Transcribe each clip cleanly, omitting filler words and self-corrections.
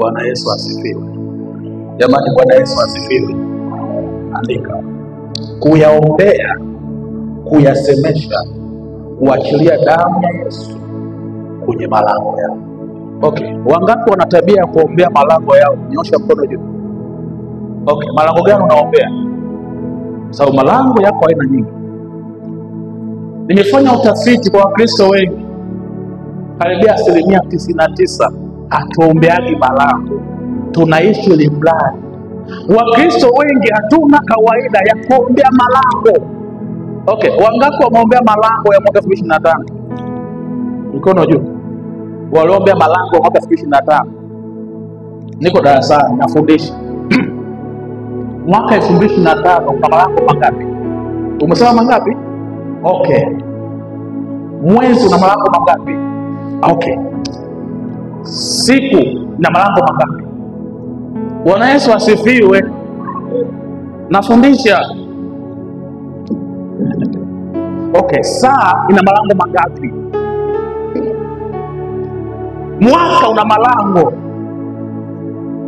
Bwana Yesu asifiwe. Jamani, Bwana Yesu asifiwe. Andika: kuyaombea, kuyasemesha, kuachilia damu ya Yesu kwenye malango yao. Okay, wangapi wana tabia ya kuombea malango yao? Nyosha mkono juu. Okay, malango gani unaombea? Sababu malango yako aina nyingi. Nimefanya utafiti kwa Wakristo wengi, karibia 99% hatuombeagi malango, tunaishi limradi. Wakristo wengi hatuna kawaida ya kuombea malango. Okay, wangapi wameombea malango ya mwaka 2025? Mkono juu. Waliombea malango mwaka 2025. Niko darasani nafundisha. Mwaka 2025 una malango mangapi? Umesema mangapi? Okay. Mwezi una malango mangapi? Okay. Siku na malango mangapi? Bwana Yesu asifiwe. Nafundisha. Okay, saa ina malango mangapi? Mwaka una malango,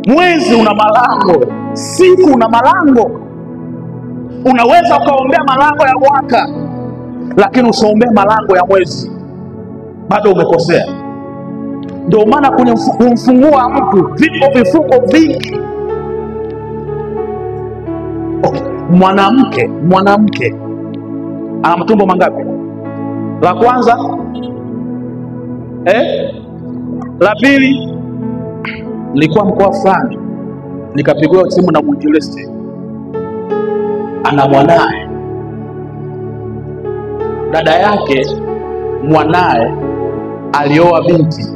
mwezi una malango, siku una malango. Unaweza ukaombea malango ya mwaka, lakini usiombee malango ya mwezi, bado umekosea. Ndio maana kwenye kumfungua mtu vipo vifungo vingi. Okay. Mwanamke ana matumbo mangapi? La kwanza, la pili. Nilikuwa mkoa fulani, nikapigiwa simu na mwinjilisti, ana mwanae, dada yake mwanae alioa binti.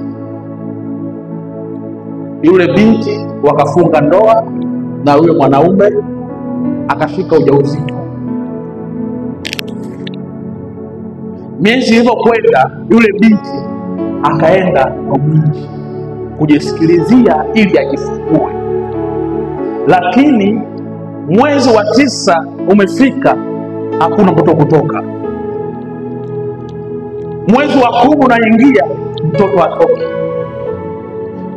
Yule binti wakafunga ndoa na yule mwanaume akashika ujauzito. Miezi ilivyokwenda, yule binti akaenda kwa mwinji kujisikilizia ili ajifungue. Lakini mwezi wa 9 umefika, hakuna mtoto kutoka. Mwezi wa 10 unaingia, mtoto atoke.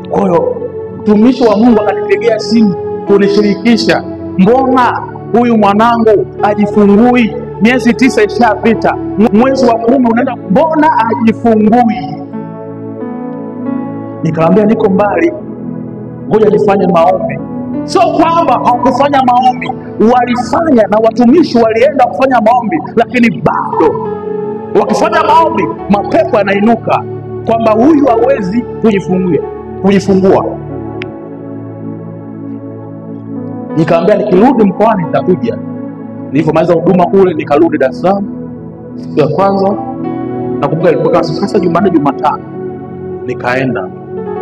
Kwa hiyo mtumishi wa Mungu akanipigia simu kunishirikisha, mbona huyu mwanangu ajifungui? Miezi 9 ishapita, mwezi wa 10 unaenda, mbona ajifungui? Nikamwambia niko mbali, ngoja nifanye maombi. Sio kwamba hawakufanya maombi, walifanya na watumishi walienda kufanya maombi, lakini bado wakifanya maombi mapepo yanainuka kwamba huyu hawezi kujifungua. Nikamwambia nikirudi mkoani nitakuja. Nilipomaliza huduma kule nikarudi Dar es Salaam siku ya kwanza, nakumbuka ilikuwa sasa Jumanne Jumatano, nikaenda.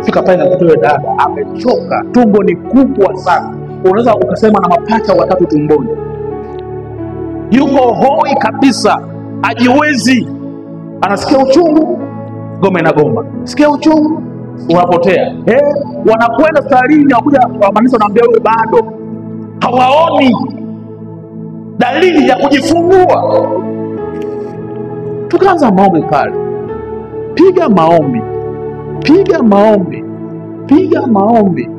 Fika pale na kutoa dada amechoka, tumbo ni kubwa sana, unaweza ukasema na mapacha watatu tumboni, yuko hoi kabisa, ajiwezi, anasikia uchungu, goma inagoma, sikia uchungu unapotea. Wanakwenda hospitalini, wakuja wamaanisha, wanaambia huyu bado hawaoni dalili ya kujifungua. Tukaanza maombi pale, piga maombi, piga maombi, piga maombi,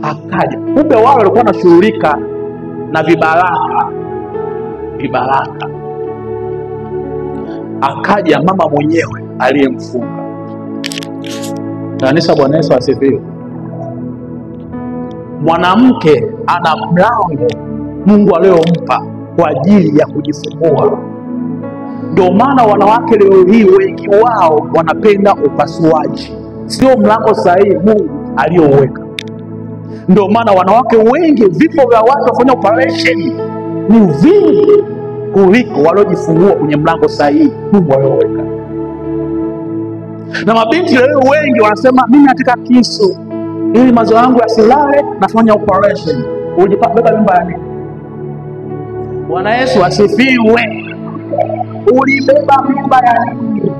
akaja. Kumbe wao walikuwa wanashughulika na vibaraka. Akaja mama mwenyewe aliyemfunga. Kanisa, Bwana Yesu asifiwe. Mwanamke ana mlango Mungu aliyompa kwa ajili ya kujifungua. Ndio maana wanawake leo hii wengi wao wanapenda upasuaji, sio mlango sahihi Mungu aliyouweka. Ndio maana wanawake wengi, vifo vya watu wafanya operation ni vingi kuliko waliojifungua kwenye mlango sahihi Mungu aliyouweka. Na mabinti leo wengi wanasema mimi nataka kisu ili mazo yangu yasilale, nafanya operation. Ulibeba mimba ya nini? Bwana Yesu asifiwe. Ulibeba mimba ya nini?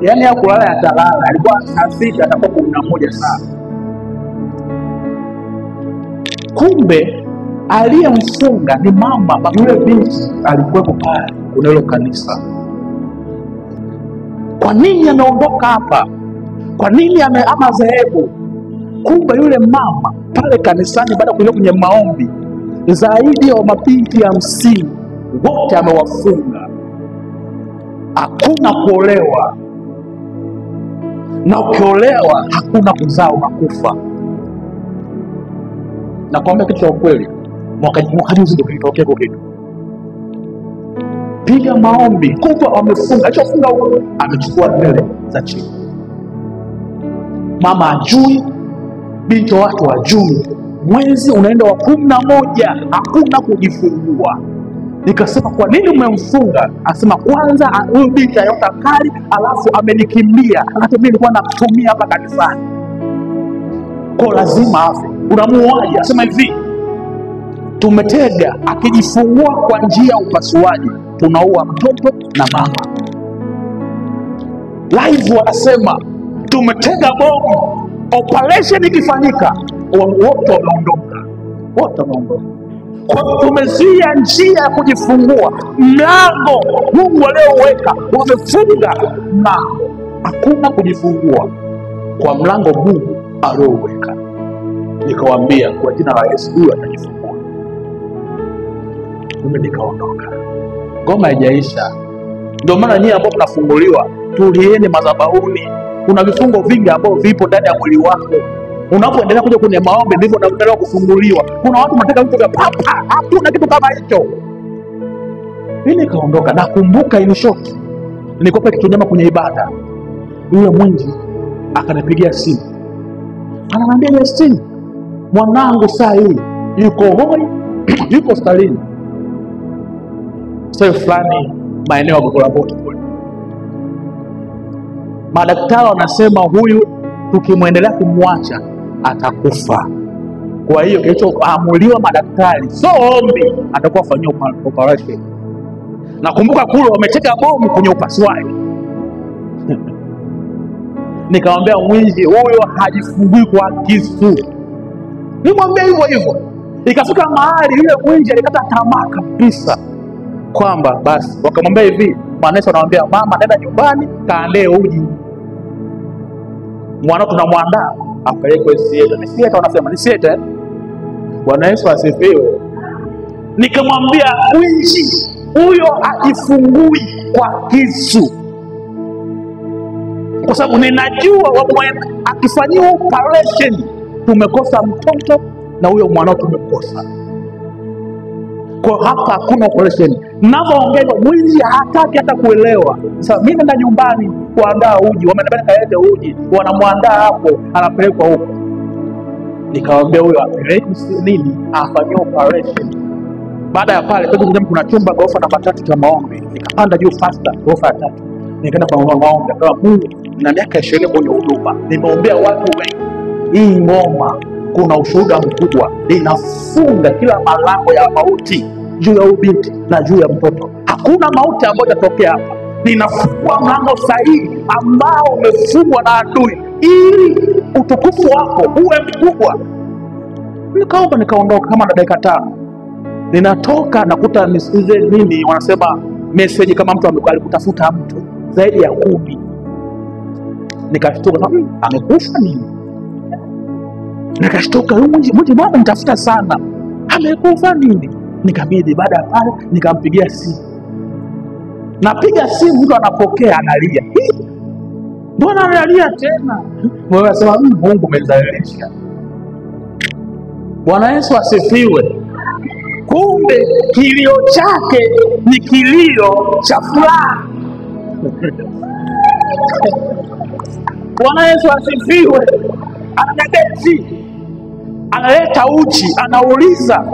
Yaani ya kulala ya talala, alikuwa saa 6 atakuwa 11 saa. Kumbe aliyemfunga ni mama. Yule binti alikuwepo pale kuna hilo kanisa. Kwa nini ameondoka hapa? Kwa nini ama dhehebu? Kumbe yule mama pale kanisani baada kuingia kwenye maombi, zaidi ya mabinti 50 wote amewafunga. Hakuna kuolewa, na ukiolewa hakuna kuzaa, unakufa. Nakwambia kitu cha ukweli, mwaka juzi ndio kilitokea kwa kitu. Piga maombi, kumbe wamefunga, alichofunga huko amechukua nywele za chini. Mama ajui, binti watu wajui. Mwezi unaenda wa 11 hakuna kujifungua. Nikasema kwa nini umemfunga? Asema kwanza huyu binti ayota kali, alafu amenikimbia, hata mimi nilikuwa nakutumia hapa kanisani, kwa lazima afe. Unamuaje? Asema hivi, tumetega, akijifungua kwa njia ya upasuaji tunaua mtoto na mama. Live wanasema tumetega bomu, operation ikifanyika wote wameondoka, wote wameondoka. Kwa tumezuia njia ya kujifungua, mlango Mungu alioweka wamefunga mlango, hakuna kujifungua kwa mlango Mungu alioweka. Nikawaambia kwa jina la Yesu huyu atajifungua. Mimi nikaondoka. Ngoma haijaisha. Ndio maana nyinyi ambao mnafunguliwa, tulieni madhabahuni. Kuna vifungo vingi ambavyo vipo ndani ya mwili wako. Unapoendelea kuja kwenye maombi ndivyo unaendelea kufunguliwa. Kuna watu wanataka vitu vya papa, hakuna kitu kama hicho. Mimi nikaondoka. Nakumbuka in short, nilikuwa kitu nyama kwenye ibada. Yule mwingi akanipigia simu. Ananiambia Justin, mwanangu saa hii yuko hoi, yuko hospitalini. Sasa fulani maeneo ya Gongo la Mboto kule. Madaktari wanasema huyu tukimwendelea kumwacha atakufa. Kwa hiyo kilichoamuliwa madaktari, so ombi, atakuwa afanyiwa operation. Nakumbuka kule wameteka bomu kwenye upasuaji. Nikamwambia mwizi huyo hajifungui kwa kisu. Nimwambia hivyo hivyo. Ikafika mahali yule mwizi alikata tamaa kabisa kwamba basi. Wakamwambia hivi, manesi anamwambia mama nenda nyumbani kaandae uji. Mwana tunamwandaa apelekwe sieta. Ni sieta wanasema, ni sieta. Bwana Yesu asifiwe. Nikamwambia mwizi huyo hajifungui kwa kisu. Kwa sababu ninajua akifanyiwa operation tumekosa mtoto na huyo mwanao tumekosa. Kwa hapa hakuna operation. Ninapoongea mwizi hataki hata kuelewa. Sasa mimi naenda nyumbani kuandaa uji, wamenambia kalete uji, wanamwandaa hapo, anapelekwa huko. Nikamwambia huyo apeleke nini, afanyiwe operation. Baada ya pale kuna chumba ghorofa namba 3 cha maombi. Nikapanda juu faster ghorofa ya 3. Nikaenda kwa maombi, akawa Mungu na miaka 20 kwenye huduma, nimeombea watu wengi. Hii ngoma kuna ushuhuda mkubwa, linafunga kila malango ya mauti juu ya ubinti na juu ya mtoto. Hakuna mauti ambayo itatokea hapa. Ninafungua mlango sahihi ambao umefungwa na adui ili utukufu wako uwe mkubwa. Nikaomba nikaondoka kama na dakika 5. Ninatoka nakuta nisikize nini wanasema message kama mtu alikutafuta mtu zaidi ya 10. Nikashtuka, amekufa nini? Nikashtuka, huyu mtu bwana nitafuta sana. Amekufa nini? Nikabidi baada ya pale nikampigia simu. Napiga simu mtu anapokea analia. Mbona analia tena? Wewe unasema Mungu umenizalilisha. Bwana Yesu asifiwe. Kumbe kilio chake ni kilio cha furaha. Bwana Yesu asifiwe. Anadeti, analeta uchi, anauliza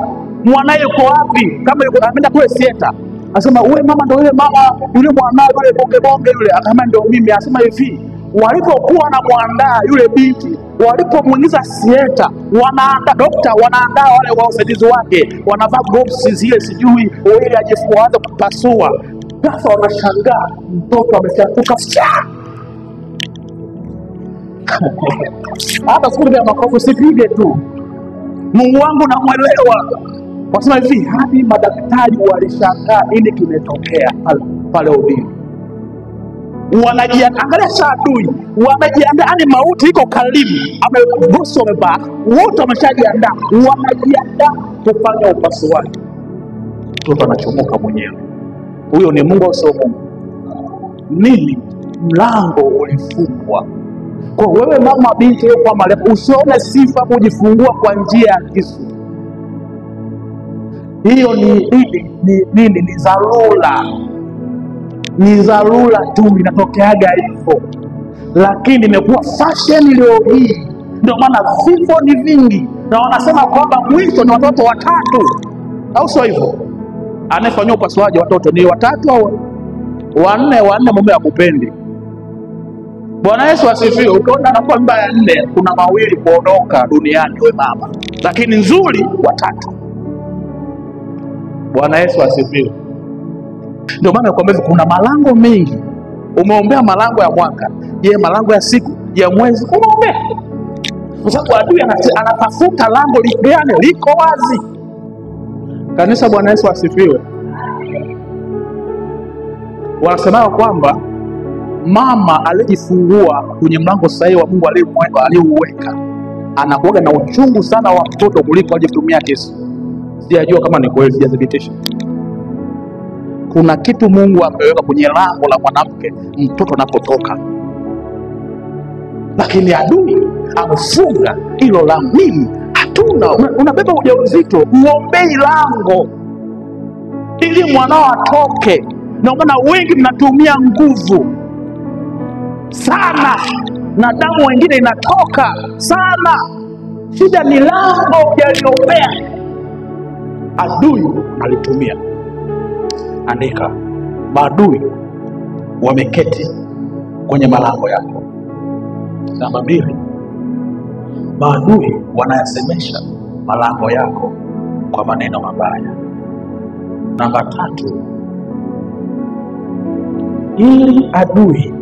mwanae yuko wapi? Kama yuko ameenda kule sieta. Anasema wewe mama ndio yule mama yule mwanae yule bonge bonge yule. Akasema ndio mimi. Anasema hivi, walipokuwa na muandaa yule binti, walipomuingiza sieta, wanaandaa dokta, wanaandaa wale wasaidizi wake, wanavaa gloves zile sijui ili ajifuanze kupasua. Sasa wanashangaa mtoto ameshakuka. Hata siku ya makofi sipige tu. Mungu wangu namuelewa. Wasema hivi, hadi madaktari walishangaa nini kimetokea pale udini. Wanajiandaa, angalia saa adui, wamejiandaa, yani mauti iko karibu, bosi wamebaa, wote wameshajiandaa, wanajiandaa kufanya upasuaji. Mtoto anachomoka mwenyewe. Huyo ni Mungu au sio Mungu? Nini? Mlango ulifungwa. Kwa wewe mama binti kwa marefu, usione sifa kujifungua kwa njia ya kisu. Hiyo ni nini? Ni dharura. Ni dharura tu, inatokeaga hivyo. Lakini imekuwa fashion leo hii. Ndio maana vifo ni vingi. Na wanasema kwamba mwisho ni watoto watatu. Au sio hivyo? Anayefanywa upasuaji watoto ni watatu au wanne? Wanne mume hakupendi. Bwana Yesu asifiwe. Ukiona anakuwa mimba ya nne, kuna mawili kuondoka duniani we mama, lakini nzuri watatu. Bwana Yesu asifiwe. Ndio maana nakwambia kuna malango mengi. Umeombea malango ya mwaka, je, malango ya siku, ya mwezi umeombea? Kwa sababu adui anatafuta lango ligani liko wazi. Kanisa, Bwana Yesu asifiwe. Wanasema kwamba mama alijifungua kwenye mlango sahihi wa Mungu aliyouweka, anakuwa na uchungu sana wa mtoto kuliko aliyetumia kisu. Sijajua kama ni kweli, sijathibitisha. Kuna kitu Mungu ameweka kwenye lango la mwanamke mtoto anapotoka, lakini adui amefunga hilo lango. Nini? Hatuna. Unabeba ujauzito, uombei lango ili mwanao atoke. Ndio maana wengi mnatumia nguvu sana na damu wengine inatoka sana. Shida ni lango hujaliombea, adui alitumia. Andika, maadui wameketi kwenye malango yako. Namba 2, maadui wanayasemesha malango yako kwa maneno mabaya. Namba 3, ili adui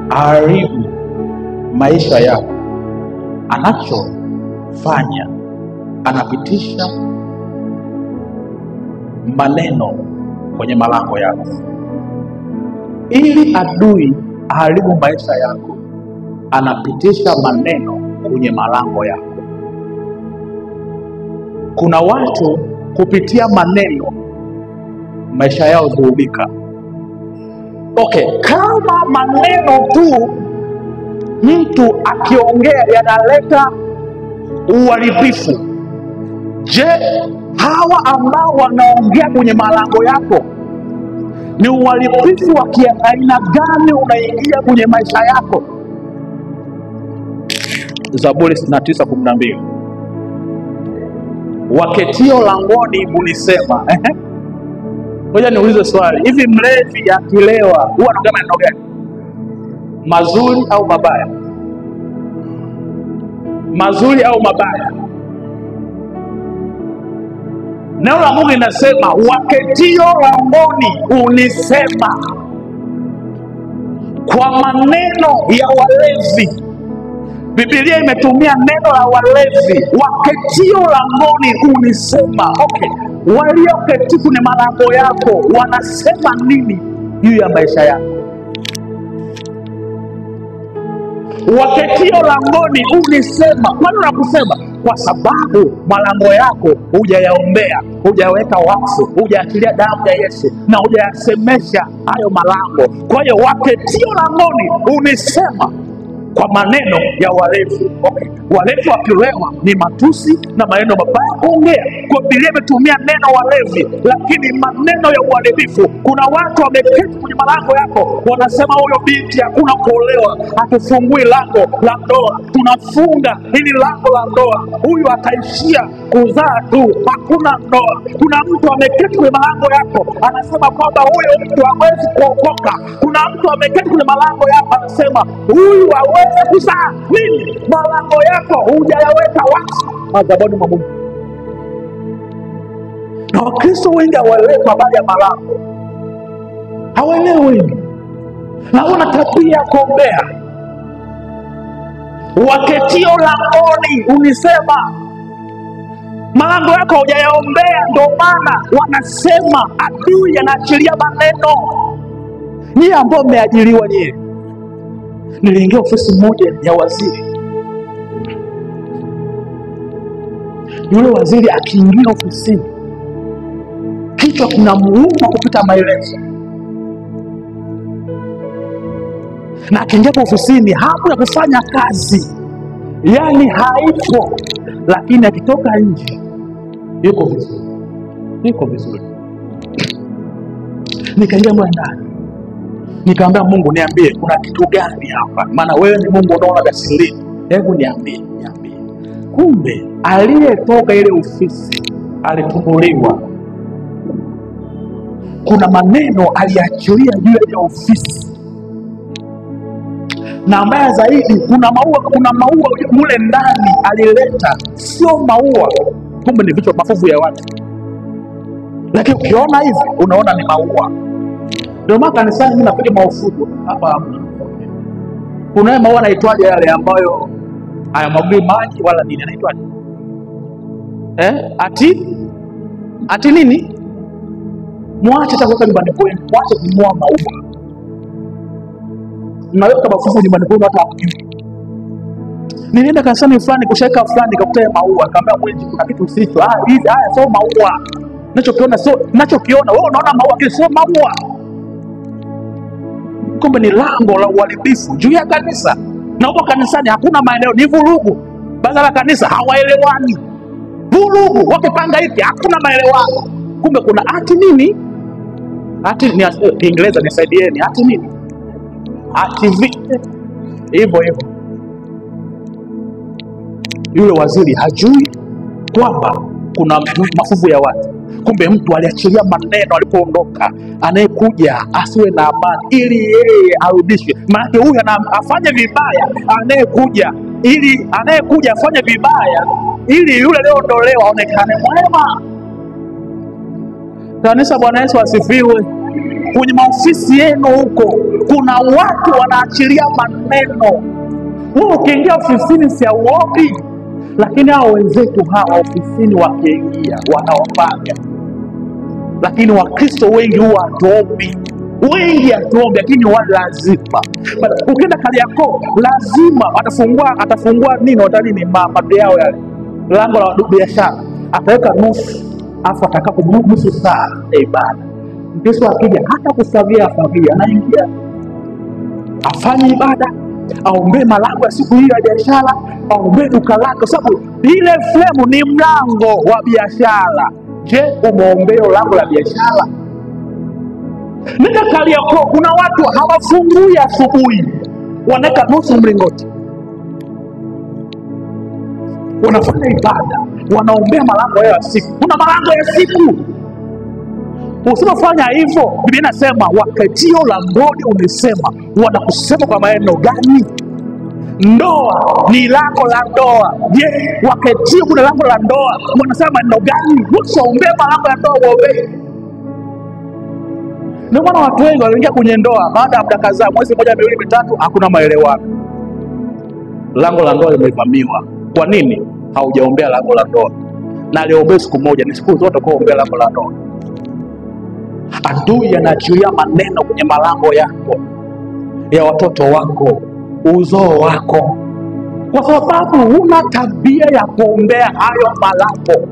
aharibu maisha yako, anachofanya anapitisha maneno kwenye malango yako. Ili adui aharibu maisha yako, anapitisha maneno kwenye malango yako. Kuna watu kupitia maneno maisha yao dhurubika. Okay, kama maneno tu mtu akiongea yanaleta uharibifu, je, hawa ambao wanaongea kwenye malango yako ni uharibifu wa aina gani unaingia kwenye maisha yako? Zaburi 69:12, waketio langoni hunisema. Ngoja niulize swali, hivi mlevi akilewa huwa anaongea maneno gani? Mazuri au mabaya? Mazuri au mabaya? Neno la Mungu linasema waketio langoni hunisema kwa maneno ya walevi. Biblia imetumia neno la walevi, waketio langoni hunisema. Okay, walioketi kwenye malango yako wanasema nini juu ya maisha yako? Waketio langoni unisema. Kwa nini unakusema? Kwa sababu malango yako hujayaombea, hujaweka wakfu, hujaachilia damu ya Yesu na hujayasemesha hayo malango. Kwa hiyo waketio langoni unisema kwa maneno ya walevi. Okay. Walevi wakilewa ni matusi na maneno mabaya kuongea. Kwa Biblia imetumia neno walevi, lakini maneno ya uharibifu. Kuna watu wameketi kwenye malango yako wanasema huyo binti hakuna kuolewa, hatufungui lango la ndoa, tunafunga hili lango la ndoa, huyu ataishia kuzaa tu, hakuna ndoa. Kuna mtu ameketi kwenye malango yako anasema kwamba huyo mtu hawezi kuokoka. Kuna mtu ameketi kwenye malango yako anasema huyu hawezi kuzaa. Nini? Malango yako hujayaweka wakfu madhabahuni mwa Mungu. Na Wakristo wengi hawaelewi habari ya malango, hawaelewi wengi, na wana tabia ya kuombea. Waketio langoni unisema, malango yako hujayaombea, ndio maana wanasema adui anaachilia maneno. Nyie ambao mmeajiriwa nyie. Niliingia ofisi moja ya waziri. Yule waziri akiingia ofisini, kichwa kinamuuma kupita maelezo. Na akiingia ofisini hamu ya kufanya kazi yani haipo, lakini akitoka nje yuko vizuri, yuko vizuri. Nikaingia ndani, nikamwambia Mungu, niambie kuna kitu gani hapa, maana wewe ni Mungu unaona vya sirini, hebu niambie, niambie. Kumbe aliyetoka ile ofisi alitumbuliwa. Kuna maneno aliachilia juu ya ofisi, na mbaya zaidi kuna maua mule ndani alileta, sio maua, kumbe ni vichwa mafuvu ya watu, lakini ukiona hivi unaona ni maua. Ndio maana kanisani mimi napiga mafuvu hapa. Kuna maua yanaitwaje yale ambayo hayamwagwi maji wala nini, yanaitwaje? Ati nini? Mwache hata kuweka nyumbani kwenu, mwache kununua maua. Mnaweka mafuvu nyumbani kwenu hata hamjui. Nilienda kanisani fulani kusheka fulani, nikakuta maua, nikamwambia mwenzi kuna kitu usicho. Hizi haya sio maua. Ninachokiona sio, ninachokiona wewe unaona maua lakini sio maua. Kumbe ni lango la uharibifu juu ya kanisa. Na huko kanisani hakuna maendeleo, ni vurugu. Baadhi ya kanisa hawaelewani. Vurugu, wakipanga hiki hakuna maelewano. Kumbe kuna ati nini? Ati ni Kiingereza nisaidieni, ati nini? Ati hivyo hivyo. Yule waziri hajui kwamba kuna mafuvu ya watu. Kumbe mtu aliachilia maneno alipoondoka, anayekuja asiwe na amani ili yeye arudishwe. Maana huyu afanye vibaya, anayekuja ili anayekuja afanye vibaya ili yule aliyeondolewa aonekane mwema. Kanisa, Bwana Yesu asifiwe. Kwenye maofisi yenu huko kuna watu wanaachilia maneno. Wewe ukiingia ofisini si auopi, lakini hao wenzetu hawa ofisini wakiingia wanaombaga. Lakini Wakristo wengi huwa hatuombi. Wengi hatuombi, lakini wa lazima. Ukienda Kariakoo lazima atafungua nini watalini mabadi yao yale, lango la biashara, ataweka nusu, afu atakaa kwa nusu saa ya ibada. Mkristo akija hata kufagia fagia, anaingia afanye ibada, aombe malango ya siku hiyo ya biashara, aombe duka lake, kwa sababu ile fremu ni mlango wa biashara. Je, umeombea lango la biashara? Nenda Kariakoo, kuna watu hawafungui asubuhi, wanaweka nusu mlingoti, wanafanya ibada, wanaombea malango ya siku. Kuna malango ya siku. Usipofanya hivyo, Biblia inasema wakatio langoni umesema, wanakusema kwa maneno gani? Ndoa ni lango la ndoa. Je, wakatio kuna lango la ndoa, wanasema maneno gani? Usiombee malango ya ndoa, uombee. Ndio maana watu wengi wanaingia kwenye ndoa, baada ya muda kadhaa, mwezi mmoja, miwili, mitatu, hakuna maelewano. Lango la ndoa limevamiwa. Kwa nini? Haujaombea lango la ndoa. Na aliombea siku moja, ni siku zote kuombea lango la ndoa. Adui anachuia maneno kwenye malango yako, ya watoto wako, uzao wako, kwa sababu huna tabia ya kuombea hayo malango.